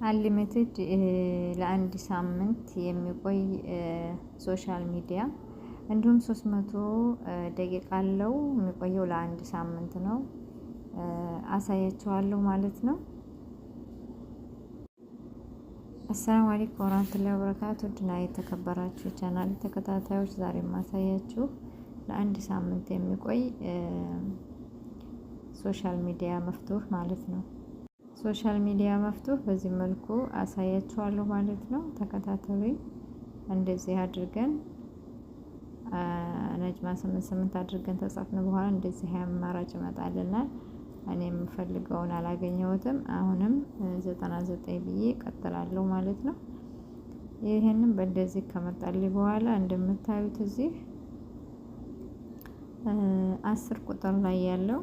Unlimited ለአንድ ሳምንት የሚቆይ social media እንዲሁም 300 ደቂቃ አለው። የሚቆየው ለአንድ ሳምንት ነው። አሳያችኋለሁ ማለት ነው። السلام عليكم ورحمة الله وبركاته። ውድና የተከበራችሁ የቻናል ተከታታዮች፣ ዛሬ ማሳያችሁ ለአንድ ሳምንት የሚቆይ social media مفتوح ማለት ነው። Social media مفتوح በዚህ መልኩ አሳያችኋለሁ ማለት ነው። ተከታተሉኝ። እንደዚህ አድርገን نجمة 88 አድርገን ተጻፍን በኋላ እንደዚህ አማራጭ ይመጣልናል። እኔ የምፈልገውን አላገኘሁትም። አሁንም 99 ብዬ ቀጥላለሁ ማለት ነው። ይህንም በእንደዚህ ከመጣልኝ በኋላ እንደምታዩት እዚህ 10 ቁጥር ላይ ያለው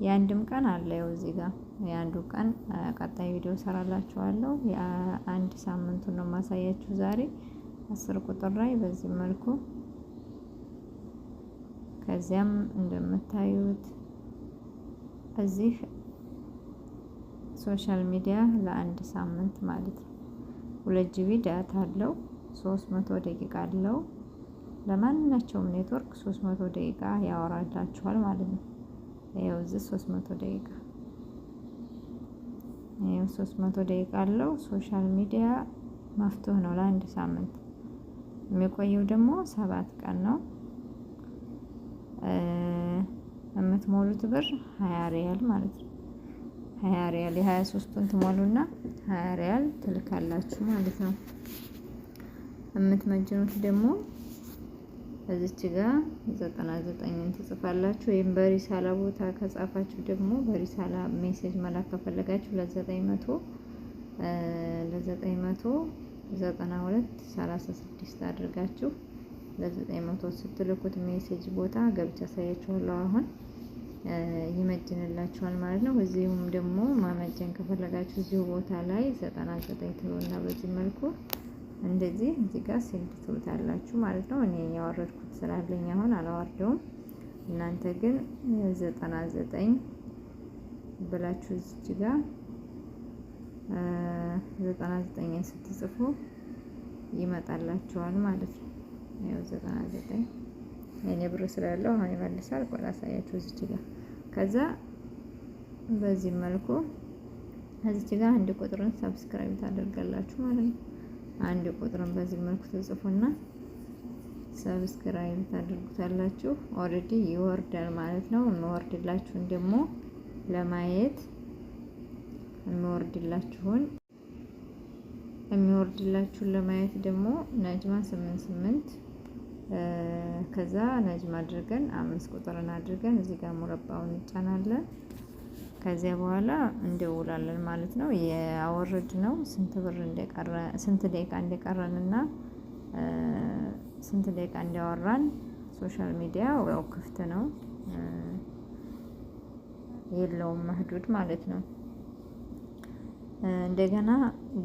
የአንድም ቀን አለ። ያው እዚህ ጋር የአንዱ ቀን ቀጣይ ቪዲዮ ሰራላችኋለሁ። የአንድ ሳምንቱን ነው ማሳያችሁ ዛሬ። 10 ቁጥር ላይ በዚህ መልኩ፣ ከዚያም እንደምታዩት እዚህ social media ለአንድ ሳምንት ማለት ነው። 2 GB data አለው። 300 ደቂቃ አለው። ለማናቸውም ኔትወርክ 300 ደቂቃ ያወራላችኋል ማለት ነው። ይኸው እዚህ 300 ደቂቃ፣ ይኸው 300 ደቂቃ አለው። Social media مفتوح ነው ለአንድ ሳምንት፣ የሚቆየው ደግሞ 7 ቀን ነው። የምትሞሉት ብር 20 ሪያል ማለት ነው። 20 ሪያል፣ የ23ቱን ትሞሉና 20 ሪያል ትልካላችሁ ማለት ነው። የምትመጅኑት ደግሞ እዚች ጋ 99ን ትጽፋላችሁ። ወይም በ رسالة ቦታ ከጻፋችሁ ደግሞ በ رسالة message መላክ ከፈለጋችሁ ለ900 ለ992 36 አድርጋችሁ ለ900 ስትልኩት message ቦታ ገብቻ አሳያችኋለሁ። አሁን ይመጅንላችኋል ማለት ነው። እዚሁም ደግሞ ማመጀን ከፈለጋችሁ እዚሁ ቦታ ላይ 99 ትሉና በዚህ መልኩ እንደዚህ እዚህ ጋር send ትሉታላችሁ ማለት ነው። እኔ ያወረድኩት ስላለኝ አሁን አላወርደውም። እናንተ ግን 99 ብላችሁ እዚች ጋር 99 ስትጽፉ ይመጣላችኋል ማለት ነው። ያው 99 የኔ ብር ስላለው አሁን ይመልሳል። ቆይ ላሳያችሁ እዚች ጋር። ከዛ በዚህ መልኩ እዚች ጋር አንድ ቁጥርን subscribe ታደርጋላችሁ ማለት ነው። አንድ ቁጥርን በዚህ መልኩ ትጽፉና subscribe ታደርጉታላችሁ። Already ይወርዳል ማለት ነው። የሚወርድላችሁን ደግሞ ለማየት የሚወርድላችሁን ለማየት ደግሞ نجمة 88፣ ከዛ نجمة አድርገን 5 ቁጥርን አድርገን እዚህ ጋር مربع ውን እንጫናለን። ከዚያ በኋላ እንደውላለን ማለት ነው። ያወረድ ነው ስንት ብር እንደቀረ፣ ስንት ደቂቃ እንደቀረንና ስንት ደቂቃ እንዲያወራን። Social media ያው ክፍት ነው፣ የለውም محدود ማለት ነው። እንደገና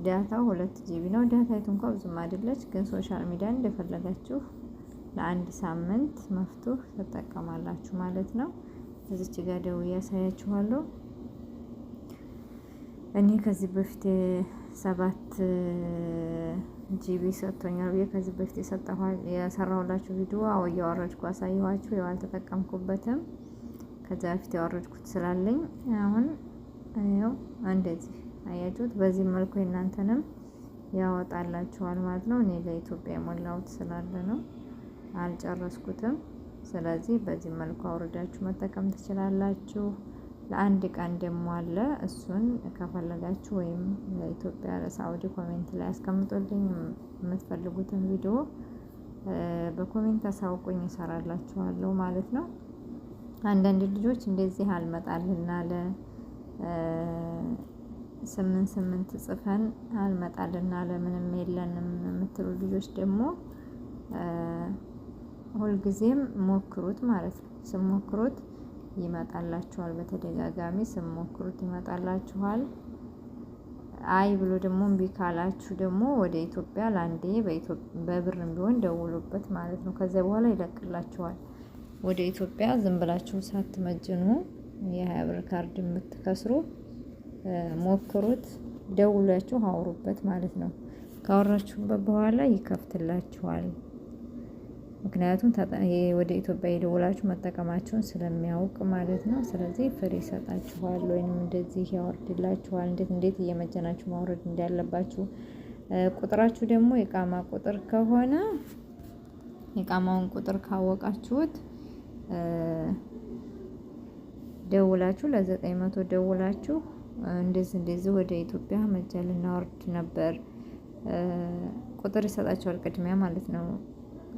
data ው 2 GB ነው። Data ይቱ እንኳ ብዙም አይደለች፣ ግን social media እንደፈለጋችሁ ለአንድ ሳምንት مفتوح ትጠቀማላችሁ ማለት ነው። እዚች ጋር ደውዬ ያሳያችኋለሁ። እኔ ከዚህ በፊት 7 GB ሰጥቶኛል ብዬ ከዚህ በፊት የሰራሁላችሁ ቪዲዮ አዎ እያወረድኩ አሳየኋችሁ። ያው አልተጠቀምኩበትም። ከዛ በፊት ያወረድኩት ስላለኝ አሁን ያው እንደዚህ አያችሁት። በዚህ መልኩ የእናንተንም ያወጣላችኋል ማለት ነው። እኔ ለኢትዮጵያ የሞላሁት ስላለ ነው፣ አልጨረስኩትም። ስለዚህ በዚህ መልኩ አውርዳችሁ መጠቀም ትችላላችሁ። ለአንድ ቀን ደግሞ አለ። እሱን ከፈለጋችሁ ወይም ለኢትዮጵያ፣ ለሳዑዲ comment ላይ አስቀምጡልኝ። የምትፈልጉትን ቪዲዮ በ comment አሳውቁኝ፣ እሰራላችኋለሁ ማለት ነው። አንዳንድ ልጆች እንደዚህ አልመጣልን አለ፣ 88 ጽፈን አልመጣልን አለ፣ ምንም የለንም የምትሉ ልጆች ደግሞ ሁልጊዜም ሞክሩት ማለት ነው። ስሞክሩት ይመጣላችኋል። በተደጋጋሚ ስሞክሩት ይመጣላችኋል። አይ ብሎ ደግሞ እምቢ ካላችሁ ደግሞ ወደ ኢትዮጵያ ለአንዴ በብርም ቢሆን ደውሉበት ማለት ነው። ከዚያ በኋላ ይለቅላችኋል። ወደ ኢትዮጵያ ዝም ብላችሁ ሳትመጅኑ የ20 ብር ካርድ የምትከስሩ ሞክሩት። ደውላችሁ አውሩበት ማለት ነው። ካወራችሁበት በኋላ ይከፍትላችኋል። ምክንያቱም ወደ ኢትዮጵያ የደወላችሁ መጠቀማችሁን ስለሚያውቅ ማለት ነው። ስለዚህ free ይሰጣችኋል ወይንም እንደዚህ ያወርድላችኋል። እንዴት እንዴት እየመጀናችሁ ማውረድ እንዳለባችሁ፣ ቁጥራችሁ ደግሞ የቃማ ቁጥር ከሆነ የቃማውን ቁጥር ካወቃችሁት ደውላችሁ ለ900 ደውላችሁ እንደዚህ እንደዚህ ወደ ኢትዮጵያ መጃ ልናወርድ ነበር፣ ቁጥር ይሰጣችኋል ቅድሚያ ማለት ነው።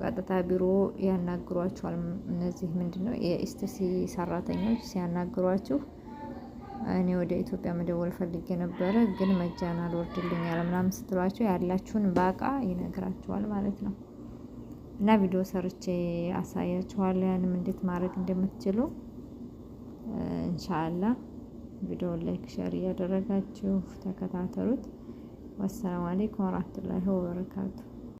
ቀጥታ ቢሮ ያናግሯችኋል። እነዚህ ምንድነው የ STC ሰራተኞች ሲያናግሯችሁ እኔ ወደ ኢትዮጵያ መደወል ፈልጌ ነበረ ግን مجانا አልወርድልኛል ምናምን ስትሏቸው ያላችሁን باقة ይነግራችኋል ማለት ነው። እና ቪዲዮ ሰርቼ አሳያችኋለሁ ያንም እንዴት ማድረግ እንደምትችሉ ኢንሻአላህ። ቪዲዮውን like share እያደረጋችሁ ተከታተሉት። والسلام عليكم ورحمة الله وبركاته።